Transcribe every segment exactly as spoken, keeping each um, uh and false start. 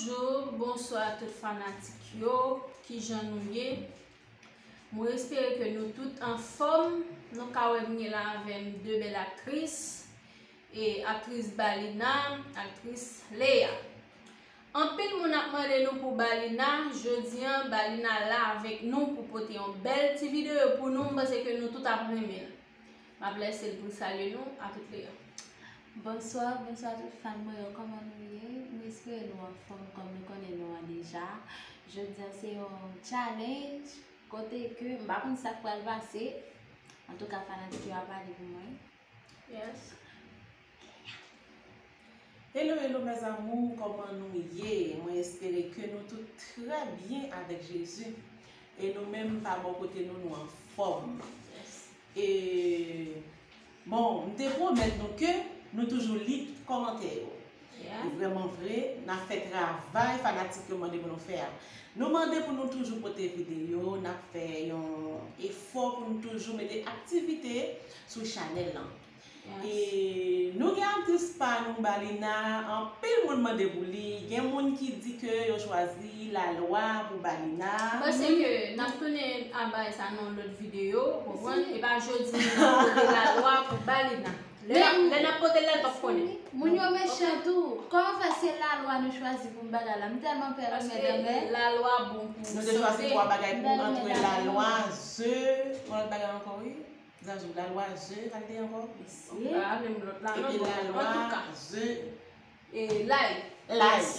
Bonjou, bonswa tout fanatik yo, kijan nou ye? Mwen espere ke nou tout anfòm. Nou ka wè m gen la avè m de bèl aktris, e aktris Balina, aktris Lea. Anpil moun ap mande nou pou Balina, jodi an Balina la avèk nou pou pote yon bèl ti videyo pou nou, m panse ke nou tout ap renmen l. M ap lèse l pou l salye nou, a tout Lea. Bonswa, bonswa tout fan mwen yo, kòman nou ye? Mwen espere nou anfòm kòm nou konnen nou an deja. Jodi a se yon challenge kote ke m pa konn sa k pral pase. Antouka fanatik yo ap pale pou mwen. Yes. Hello, hello mes amours, kòman nou ye? Mwen espere ke nou tout trè byen avèk Jezi. E nou menm pa bò kote nou, nou anfòm. E bon, m te pwomèt nou ke nou toujou li kòmantè yo. E vrèman vre, n ap fè travay fanatik yo mande pou nou fè a. Nou mande pou nou toujou pote videyo, n ap fè yon efò pou nou toujou mete aktivite sou chanèl lan. E nou gen aktris pa nou Balina, anpil moun mande pou li, gen moun ki di ke yo chwazi Lalwa pou Balina. M panse ke n ap tounen a bagay sa nan yon lòt videyo, ou konprann? E pa jodi n ap pote Lalwa pou Balina. Lè n ap pote l la, l p ap konnen. Moun yo mechan tou. Kòman fè se Lalwa nou chwazi pou m bagay la? M tèlman pè lanmèd anmè. Paske Lalwa bon pou sante. Nou te chwazi twa bagay pou antre Lalwa, ze, yon lòt bagay ankò wi. Zazou, Lalwa, ze, sa l te ye ankò? Mesye. Epi Lalwa, ze. E lay. Lay.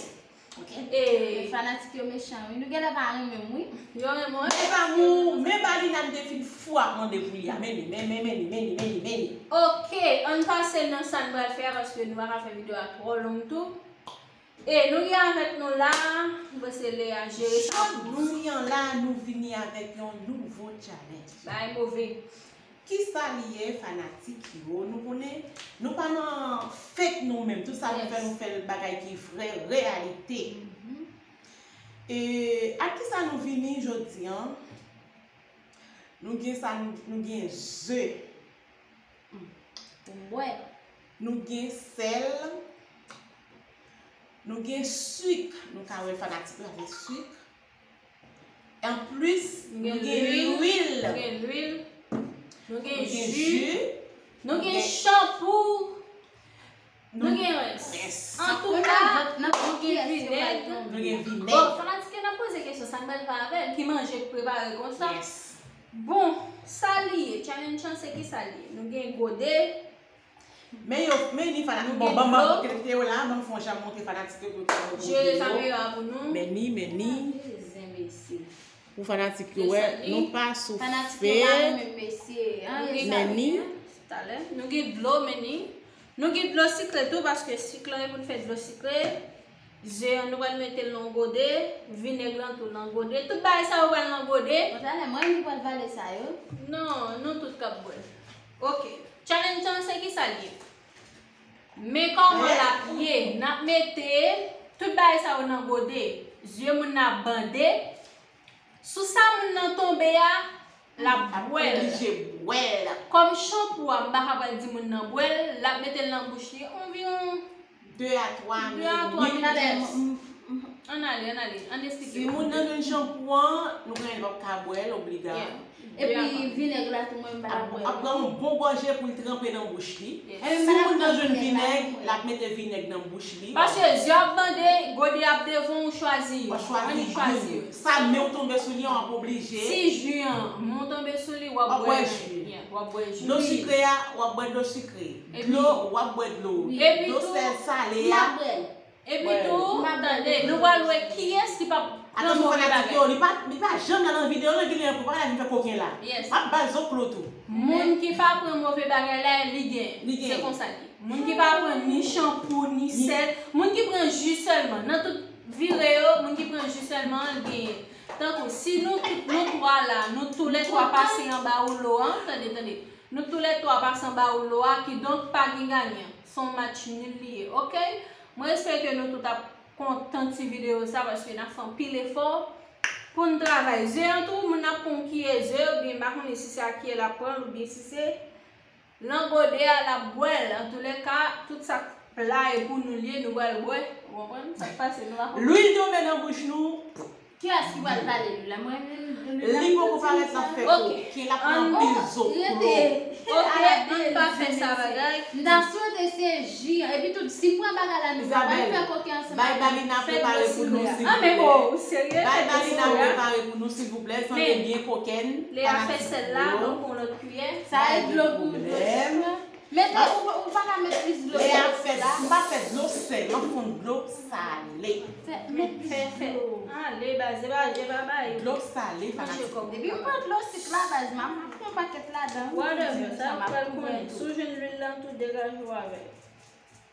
Ok. E fanatik yo mechan wi. Nou genlè pa renmen m wi. Yo renmen w. Mes amours, men Balina m te fin fou ap mande pou li a. Men li, men, men, men li, men li, men li, men li. Ok, ann pase nan sa n pral fè a paske nou pa ka fè videyo a twò long tou. E nou gen avèk nou la, m panse Lea jere sa pou nou. Jodi an la, nou vini avèk yon nouvo challenge. Bagay move. Kisa li ye fanatik yo? Nou konnen nou pa nan fake nou menm. Tout sa nou fè, nou fè l bagay ki vrè, reyalite. E ak kisa nou vini jodi an? Nou gen sa, nou gen ze. Pou m bwè. Nou gen sèl. Nou gen sik. Nou ka wè fanatik la gen sik. Anplis, nou gen lwil. Nou gen lwil. Nou gen ji. Nou gen chanpou. Nou gen rens. Antouka, nou gen vinèg. Nou gen vinèg. Bon, fanatik yo n ap poze kesyon, sa n pral fè avè l? Ki manje k prepare konsa? Bon, sa li ye? Challenge lan se kisa li ye? Nou gen gode. Men yo, men ni fanatik. Bon, ban m, ban m, kite yo la, ban m fè yon jan montre fanatik yo pou yo ka wè gode yo. Jere kamera pou nou. Men ni, men ni. Pou fanatik yo wè, nou pa sou fake. Men ni. Talè. Nou gen dlo, men ni. Nou gen dlo sikre tou, paske sik lan e pou n fè dlo sikre. Ze an, nou pral mete l nan yon gode. Vinèg lan tou nan gode. Tout bagay sa yo pral nan gode. Bon, talè, mwen menm ki pral vale sa yo. Non, nou tout k ap bwè l. Ok. Challenge lan se kisa l ye? Men kòman l ap ye. N ap mete tout bagay sa yo nan gode. Zye moun nan ap bande. Sou sa moun nan tonbe a, l ap bwè l. Oblije bwè l. Kòm chanpou a, m pa ka pral di moun nan bwè l, l ap mete l nan bouch li anviwon de a twa minit. Ann ale, ann ale, ann esplike. Si moun nan jwenn chanpou an, nou konnen l p ap ka bwè l, obliga. Epi vinèg la tou mwen m pa ka bwè l. Ap pran yon bon gòje pou l tranpe nan bouch li. Si moun nan jwenn vinèg, l ap mete vinèg nan bouch li. Paske zye ap bande, gode ap devan w, chwazi youn. W ap chwazi youn. Sa men w tonbe sou li an, w ap oblije. Si ji an, men w tonbe sou li, w ap bwè ji. W ap bwè ji. Dlo sikre a, w ap bwè dlo sikre. Dlo, w ap bwè dlo. Dlo sèl sale a. Epi tou, tande, nou pral wè kiyès ki p ap pran move bagay. Atansyon fanatik yo, li pa, li pa janm la nan videyo, non, Guilain, pou pa vin fè koken la. M ap ba l zoklo tou. Moun ki pa pran move bagay la, li gen. Li gen. Se konsa l ye. Moun ki pa pran ni chanpou, ni sèl, moun ki pran ji sèlman. Nan tout vire yo, moun ki pran ji sèlman, l genyen. Tankou, si nou tout, nou twa la, nou toulètwa pase anba woulo a, tande, tande. Nou toulètwa pase anba woulo a, kidonk pa gen ganyan. Se yon match nil li ye, oke? Mwen espere ke nou tout ap kontan ti videyo sa, paske n ap fè anpil efò pou n travay. Ze an tou, moun ap pran yon kiyè ze, oubyen m pa konnen si se ak kiyè l ap pran l, oubyen si se nan gode a l ap bwè l. Antoulèka, tout sa k Pla e pou nou l ye, nou pral bwè. Ou konprann? Sa k pase, nou pa konprann. Lwil tonbe nan bouch nou. Kiyès ki pral pale lwil la? Mwen menm, lwil la. Li poko parèt nan fè koken, l ap pran pil zo klo. Ok, ann pa fè sa bagay. M ta swete se ji an. Epi tou, si m pran bagay la, nou pa pral fè koken ansanm avè m. Bay Balina prepare pou nou, silvouplè. Ah, men oh, ou serye? Bay Balina prepare pou nou, silvouplè. Sanble byen koken. Lea fè sèl la, donk yon lòt kiyè. Sa e dlo pou dlo. Mete, ou, ou pa ka met plis dlo. Lea fè, m pa fè dlo sèl, m ap fè dlo sale. Fè, met plis dlo. Ale, baz, e pa, e pa bay. Dlo sale, fanatik. Depi m pran dlo sik la, baz, m ap pran pakèt ladan. Whatever, sa m pral konnen. Si w jwenn lwil la, tou degaje w avè l.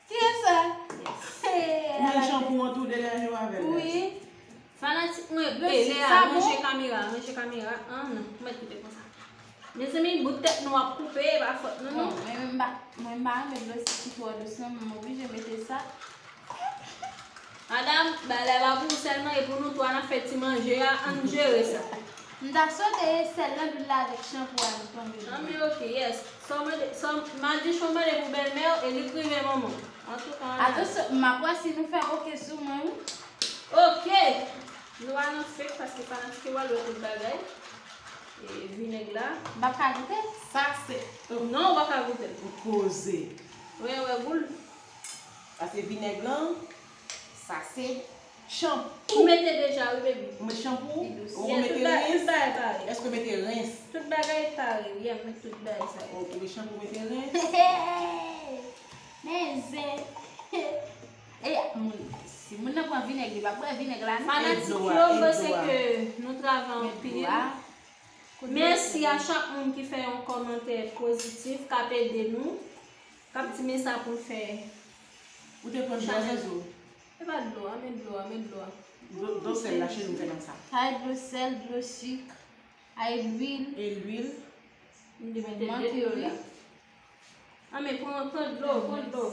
Kiyès sa? Ou jwenn chanpou an tou, degaje w avè l. Wi. Fanatik mwen, e, Lea, ranje kamera, ranje kamera. Ah, non, ou mèt kite konsa. Mezanmi, bout tèt nou ap koupe, e pa fòt nou, non. Bon, mwen menm m pa, mwen m pa renmen dlo sik ki twò dous, non, men m oblije mete sa. Madanm, bagay la pa pou ou sèlman, e pou nou twa n ap fè ti manje a, ann jere sa. M ta swete sèl nan lwil la avèk chanpou a nou tonbe. Ah, men ok, yes. Sa w mande, sa w, Madichon mande pou bèlmè w, e li k rive manman w. Antouka, ann ale. Atansyon, m ap wè si nou fè koken sou mwen, wi. Ok. Nou pa nan fake paske fanatik yo pral wè tout bagay. E vinèg la. M p ap ka goute? Sa se. Non, ou pa ka goute l. Ou koze. Wè, wè, gou l. Sa se vinèg lan. Sa se chanpou. Ou mete deja, wi, baby. Ou met chanpou? Ou mete rens? Tout bagay pare. Èske w mete rens? Tout bagay pare, wi, m met tout bagay sa yo. Ok, ou met chanpou, ou mete rens. Men zen. E, moun, si moun nan pran vinèg, li pa bwè vinèg la, non. Fanatik yo, mwen se ke nou travay anpil. Mèsi a chak moun ki fè yon kòmantè pozitif, k ap ede nou, k ap di men sa pou n fè. Ou te pran dlo a, Zazou? E pa dlo a, men dlo a, men dlo a. Dlo, dlo sèl la, cheri, m fè nan sa. Ay dlo sèl, dlo sik, ay lwil. E lwil. M te mete de dlo la. Ah, men pran, pran dlo, pran dlo.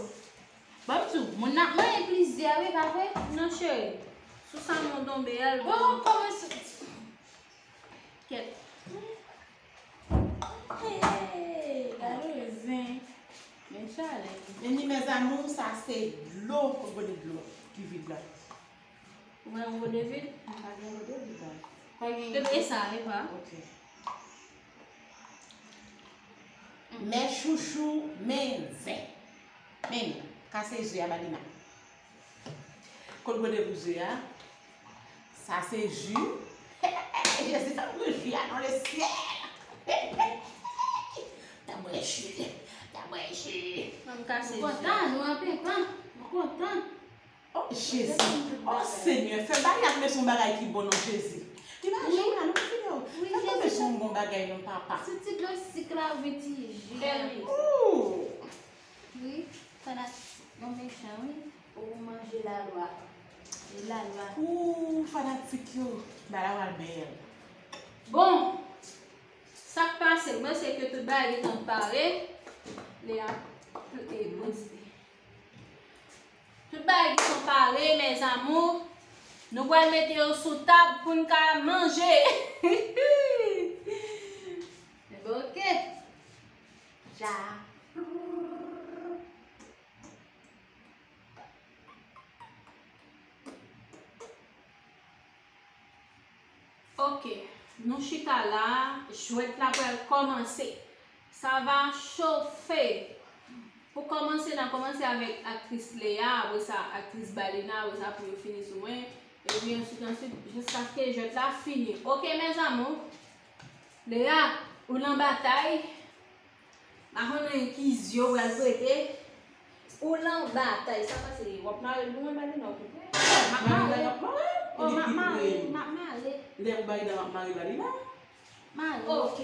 Ban m di w, moun nan ap manyen plizyè, wi, pa vre? Non, cheri. Sou sa mwen tonbe a, l bon. Bon, kòmanse. Kèt. Hey, gade zen. Men chalè. Men ni mes amours, sa se dlo, kote dlo ki vid la. Ou wè yon gode vid? M pa gen gode vid la. Pa gen. Bebe, e sa, e pa. Ok. Mes chouchous, men zen. Men, kase ze a, Balina. Kot gode pou ze a? Sa se ji. Jezi, fè m bwè ji a, non, le syèl. Fè m bwè ji, fè m bwè ji. Fè m kase ji. Ou kontan, nou an penpan. Ou kontan. Oh, Jezi. Oh, Senyè, fè Balina tonbe sou yon bagay ki bon, non, Jezi. Li pa janm la, non, videyo. Fè l tonbe sou yon bon bagay, non, papa. Sou ti dlo sik la, ou vin ti ji. Fè l. Ooh. Wi, fanatik, nou mechan, wi. Ou manje lalwa. E lalwa. Ooh, fanatik yo. Bagay la pral bèl. Bon, sa k pase, mwen se ke tout bagay gentan pare. Lea, e, bon, tout bagay gentan pare, mes amours. Nou pral mete yo sou tab pou n ka manje. Ok. Ja. Ok, nou chita la, jwèt la pral kòmanse. Ça va chauffer. Pou kòmanse, n a kòmanse avèk aktris Lea, apre sa aktris Balina, apre sa pou yo fini sou mwen, epi answit, answit, jiskaske jwèt la fini. Ok, mes amours? Lea, ou nan batay. M pa konnen ki zye w pral prete. Ou nan batay, sa pase, w ap mare l pou mwen, Balina, ou konprann? M ap mare l. Oh, m ap mare, m ap mare. Lè ou Balina, m ap mare Balina. Mare. Ok.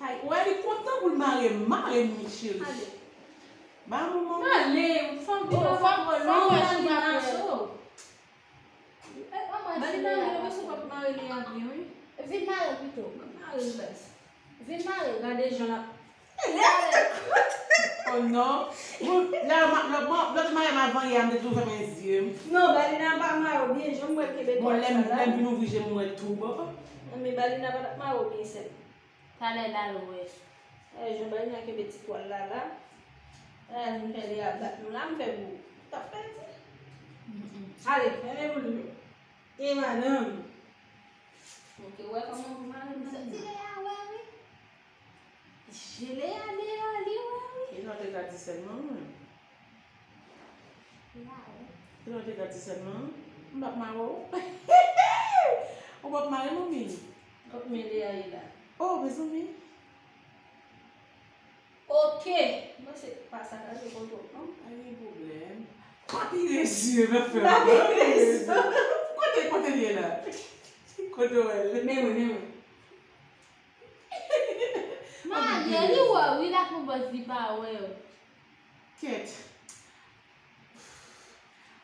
Ay, ou wè li kontan pou l mare m, mare m, cheri. Ale. Ba m yon manman. Ale, fanm ki pa twò long, Balina cho. Balina, mwen panse w ap mare li a byen, wi. Vin mare pito. Mare l, baz. Vin mare. Gade jan l ap. Oh non. Bon, la, ma, lòt, bon, lòt mare m avan yè a, m te toujou fèmen zye m. Non, Balina pa mare w byen, jan m wè l kenbe twal sa la. Bon, lè m, lè m vin ouvri je m, m wè tou bon. Non, men Balina pa t ap mare w byen, sè m. Talè l al wè. E, jan Balina kenbe ti twal la, la. E, m fè li a bat nou la, m fè pou ou. T ap pèdi. Mm-mm. Ale, fèmen boul ou. E madanm. Ok, ou wè kòman pou mari m santi Lea wè, wi. Je Lea deyò, li wè, wi. E lè w te ka di sèlman, mwen. Lea wè. E lè w te ka di sèlman, m p ap mare w. Ou p ap mare manmi. Kot men Lea ye la? Oh, mezanmi. Ok. Mwen se pa sa k ap kote w non. Pa gen pwoblèm. Pa pire zye nan fè m. Pa pire zye. Kote, kote l ye la? Kote w wè l? Men wi, men wi. Malye, li wè w, wi, la pou bòz li pa wè w. Kèt.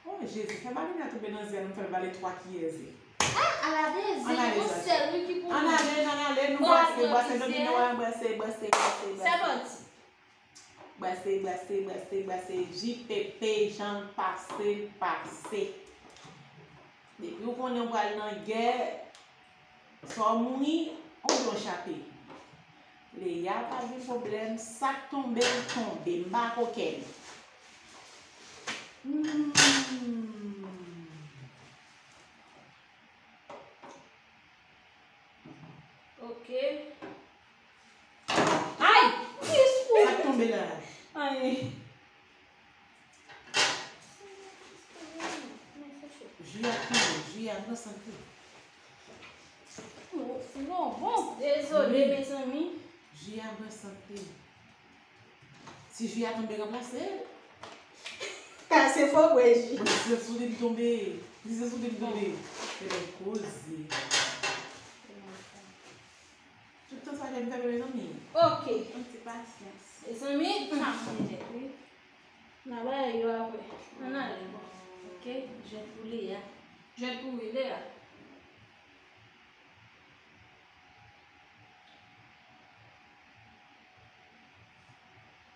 Oh, Jezi, fè Marina tonbe nan zye a, nou fè l vale twa kiyè ze. Ah, ala de zye, yon sèl wi ki pou nou. Ann ale, ann ale, nou brase, brase domino a, brase, brase, brase, brase. Sèvant. Brase, brase, brase, brase, J P P, jan l pase, l pase. Depi w konnen w pral nan gè, swa w mouri, oubyen w chape. Leya pa gen pwoblèm, sa k tonbe, l tonbe, m pa kokenn. Hmm. Ok. Ay! Kris pou. Sa k tonbe la? Ay. Ji a tonbe, ji a pran sante. Non, bon. Dezole, mezanmi. Ji a pran sante. Si ji a tonbe, ranplase l. Pase fò bwè ji. Bon, si se sou li m tonbe. Si se sou li m tonbe. Se bèl koze. Tout tan sa, jan m fè, mezanmi. Ok. Yon ti pasyans. Mezanmi, sa m fè nèt, wi. N a bay yo apre. Ann ale, bon. Ok, jwèt pou Leya. Jwèt pou wi, Leya.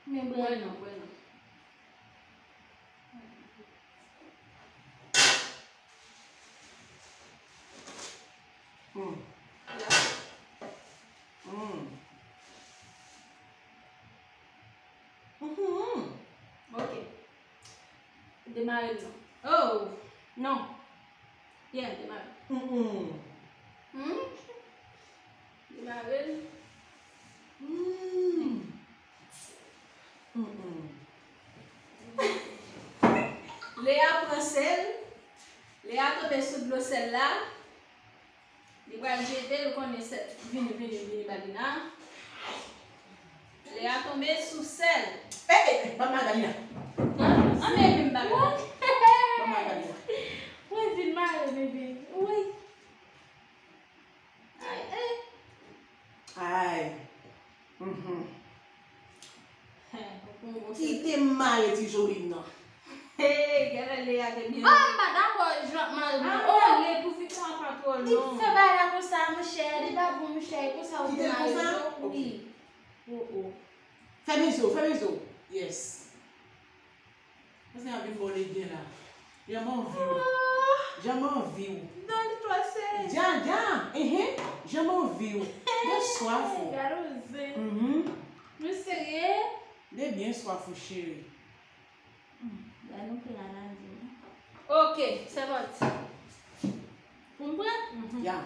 Men bwè non, bwè non. Hmm. Hmm. Mhm. Ok. Demare l non. Oh, non. Yeah, demare. Mm-mm. Hmm? Demare l. Mm. Mm-mm. Leya pran sèl. Leya tonbe sou dlo sèl la. Li pral jete l, ou konnen sèl. Vini, vini, vini, Balina. Leya tonbe sou sèl. Eh, eh, eh, ban m mare Balina. An, an, men vin Balina. Ban m mare Balina. Wi, vin mare, bebe. Wi. Ay, ay. Ay. Mhm. Kite m mare ti Joline nan. Hey, gade Leya te byen. Oh, m pa dakò, jan mari mwen. Ah, ale pou fik sa pa twò long. Li fè bagay la konsa, monchè, li pa bon, monchè, konsa ou te mare yo. Wi. Oh, oh. Fèmen zye w, fèmen zye w. Yes. Paske ap vin bò legen la. Jan m anvi w. Jan m anvi w. Done toi se. Dja, dja. Enhen. Jan m anvi w. Gen swaf ou. Gade w zen. Mhm. Nou serye? Li byen swaf ou, cheri. Hmm, ba nou pran analize. Ok, sèvant. Pou m pran? Mhm. Ya.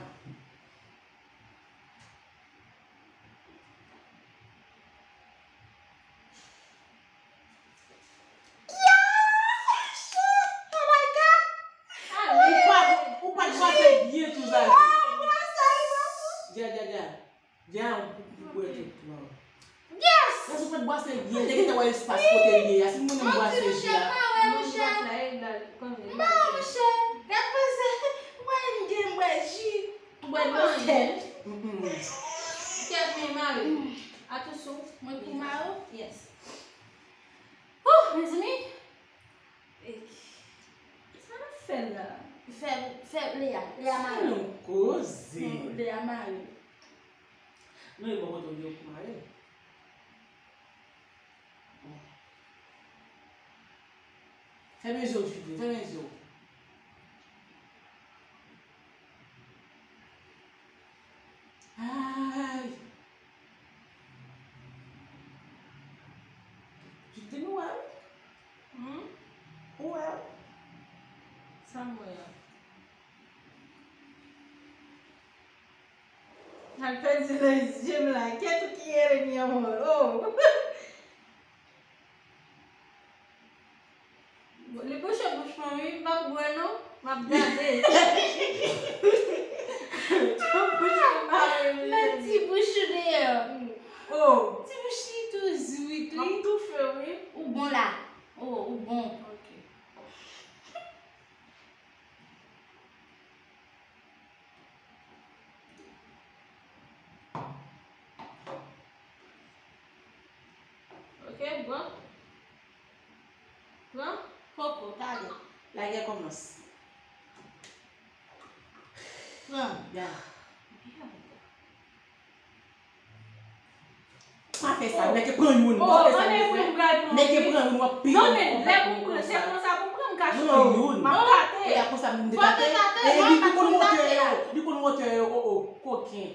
Yes! Oh my God! Ou pa, ou pa t pase byen tou sa. Oh, brase l, brase l. Dja, dja, dja. Dja, ou, ou bwè tout, non. Yes! Lè sou fèt bwase byen, te gentan wè espas kote l ye a. Si m konnen m bwase ji a. Mare, monchè. Non, monchè. Gad panse. Mwen m gen bwè ji. Ou bwè dlo sèl. Mm-mm. Kèt men mare. Atouch ou. Mwen pou mare? Yes. Ouh, mezanmi. E, sa n ap fè la? Fè, fè Leya, Leya mare. Sa nou koze? Non, Leya mare. Non, e bò kote w ye w pou mare. Fèmen je w, Jude, fèmen je w. Ay! Jude, nou wè, wi. Hmm? Ou wè, Mwen an. Al pèdi nan zye m la. Kèt ou ki rele mi amor. Oh. Li bouche bouch mwen, wi, m p ap bwè non, m ap gade. Bouch mwen mare, wi. Met ti bouch ou deyò. Oh. Ti bouch li tou zwi, wi. M ap toufe, wi. Ou bon la. Oh, ou bon. Ok. Ok, bon. Pran. Koko, talè. Lagè kòmanse. Pran. Ya. Pa fè sa, nèg pran youn. Oh, pa fè sa, ann nèg pran. Nèg pran youn, w ap peye. Non, men lè pou m pran, se konsa pou m pran, m ka chwazi. Pran youn. M ap tate. E a konsa m te tate. Fò te tate, e li, li konn wotè yo, li konn wotè yo, oh, oh, koken.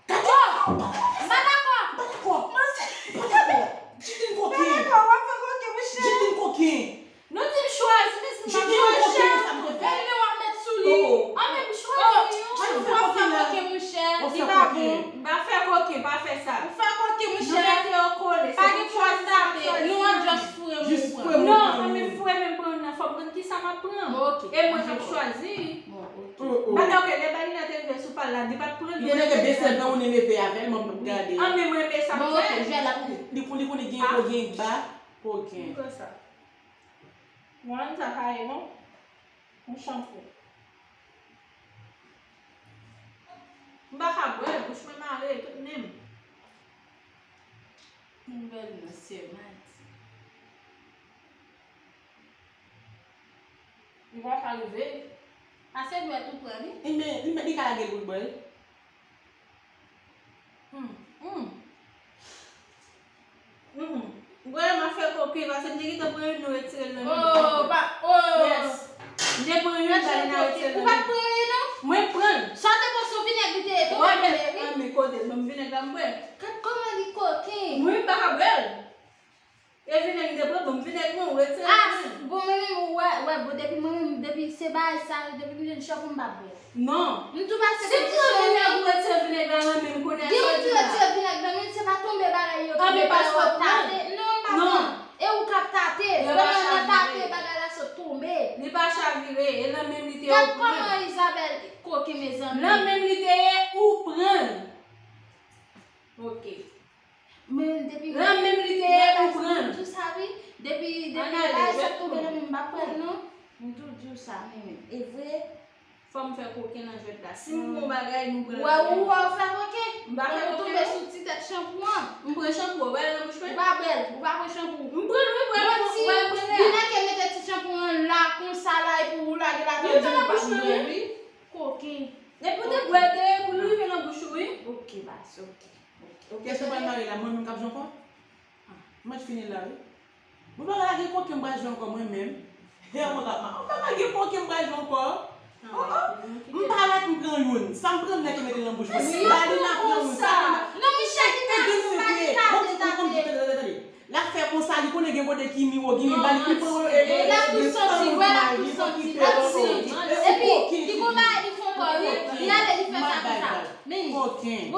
Tate! M pa dakò. M pa dakò. M pa dakò. Jidin koken. M pa dakò, w ap fè koken, monchè. Jidin koken. Nou di m chwazi, mezanmi, m ap chwazi. Jidin koken, sa m te fè. Vennde w ap met sou li. Oh, oh. An men m chwazi yon. W ap fè koken, monchè. Li pa bon. M pa fè koken, pa fè sa. Ou fè koken, monchè. Nou mete yo kole. Pa gen chwazi, sa m ap chwazi. Nou an just foure m. Jis foure m. Non, an men foure m pran nan. Fò m konn kisa m ap pran. Ok. E mwen k ap chwazi. Bon, ok. Oh, oh. Pandan ke lè Balina te rive sou pal la, li pa t pran li. Li te gen de sèl nan ou li leve avè l, mwen m ap gade. An men mwen renmen sa m fè. Bon, ok, jwèt la pou li. Li konn, li konn gen wo, gen ba, koken. Konsa. Mwen sa pa ye non. Yon chanpou. M pa ka bwè, bouch mwen mare, tout menm. Yon bèl nan sè mati. Li pa ka rive. Pase dwèt ou pran li. Li men, li men, li ka lage l pou l bwè l. Hmm, hmm. Hmm. Bwè, m ap fè koken, paske m te gentan pran youn, nou retire l nan men m. Oh, pa, oh. Yes. M te pran youn, Balina retire l nan men m. Ou pa t pran anyen, non? Mwen pran l. Sa w te panse yon vinèg li te ye, tou wè, wi. An men kote l, ban m vinèg la, m bwè. Gad kòman li koken. Mwen, m pa ka bwè l. E vinèg m te pran, ban m vinèg mwen, ou retire l nan men m. Bon, mwen menm, ou wè, wè, bon, depi mwen menm, depi se bagay sa yo, depi m jwenn chanpou, m pa bwè. Non. M tou pase. Si m pran vinèg, ou retire vinèg la nan men m, kounye a sa w di la. Gen moun ki retire vinèg nan men l, se pa tonbe bagay yo tonbe, bagay yo tate. Non, m pa pran. E ou k ap tate, pandan nan tate, bagay la sot tonbe. Li pa chavire, e nan men m li te ye, ou pran. Gad kòman Isabelle koken, mezanmi. Nan men m li te ye, ou pran l. Ok. Men depi nan men m li te ye, ou pran l. M tou di w sa, wi. Depi, depi bagay sa tonbe nan men m, m pa pran l, non. M tou di w sa, men, men. E vre. Fò m fè koken nan jwèt la. Si m gon bagay, nou pran l. Wè, ou, wè, ou fè koken. M pa fè koken, non. Ou tonbe sou ti tèt chanpou an. M pran chanpou, ou bwè l nan bouch mwen? Ou pa bwè l, ou pa pran chanpou. M pran l, wi, bwè l, ou pa pran l. Manti. Li nèk mete ti chanpou an la, konsa la, epi ou lage ladan l, di m pa bwè l, wi. Koken. Epi w te bwè l, te, pou l rive nan bouch ou, wi. Ok, baz, ok. Ok, sa pral mare la, mwen menm k ap jwe ankò? Ah, match fini la, wi. Mwen pa ka lage koken m pral jwe ankò, mwen menm. He, mwen k ap ma-, mwen pa ka lage koken m pral jwe ankò. Oh, oh. M pa lage, m pran youn. Sa m pran nèk mete nan bouch mwen. Balina pran youn. Sa m pran. Non, Michel, li pa, li pa, li pa, li pa. Tande, tande, tande. L ap fè konsa, li konnen gen kote ki miwo, gen li, ba li, li pran, e, e, l ap tou santi, wè, l ap tou santi, l ap santi. Epi, li gon bagay li fè ankò, wi. Li ale, li fè sa konsa. Men. Koken.